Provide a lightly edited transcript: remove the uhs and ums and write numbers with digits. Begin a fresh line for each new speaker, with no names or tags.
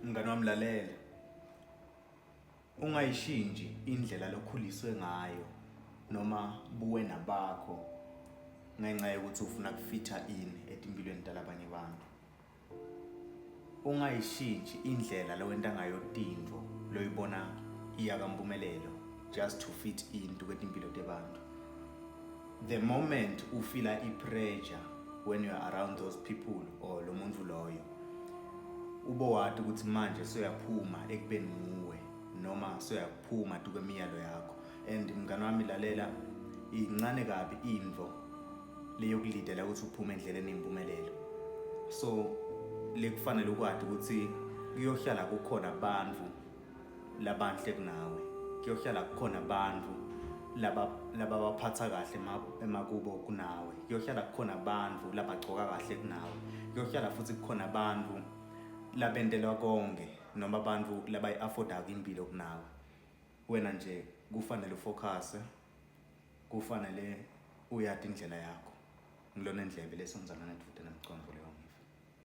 Mngani wami lalela. Ungayishintshi indlela lokhuliswe ngayo noma buwena bakho ngenxa yokuthi ufuna kufitha in etimpilweni talabanye abantu. Ungayishintshi indlela lowenta ngayo tintfo loyibona iya kampumelelo just to fit into kwetimpilo tebantu. The moment ufila i-pressure when you are around those people or lo muntu loyo ubowati ukuthi manje soyaphuma ekubeni nguwe noma soyaphuma tukwemiyalo yakho and mngani wami lalela incane kabi intfo leyokulidela ukuthi uphume endleleni yempumelelo so lekufanele ukwati ukuthi kuyohlala kukhona abantu labanhle kunawe kuyohlala kukhona abantu laba lababaphatha kahle emakubo kunawe kuyohlala kukhona abantu labagcoka kahle kunawe kuyohlala futhi kukhona abantu labentelwa konke noma abantu labayi-affordako impilo kunawe wena nje kufanele ufocuse kufanele uyati indlela yakho ngilona indlebe lesonzana nedvute nemcondvo leyo.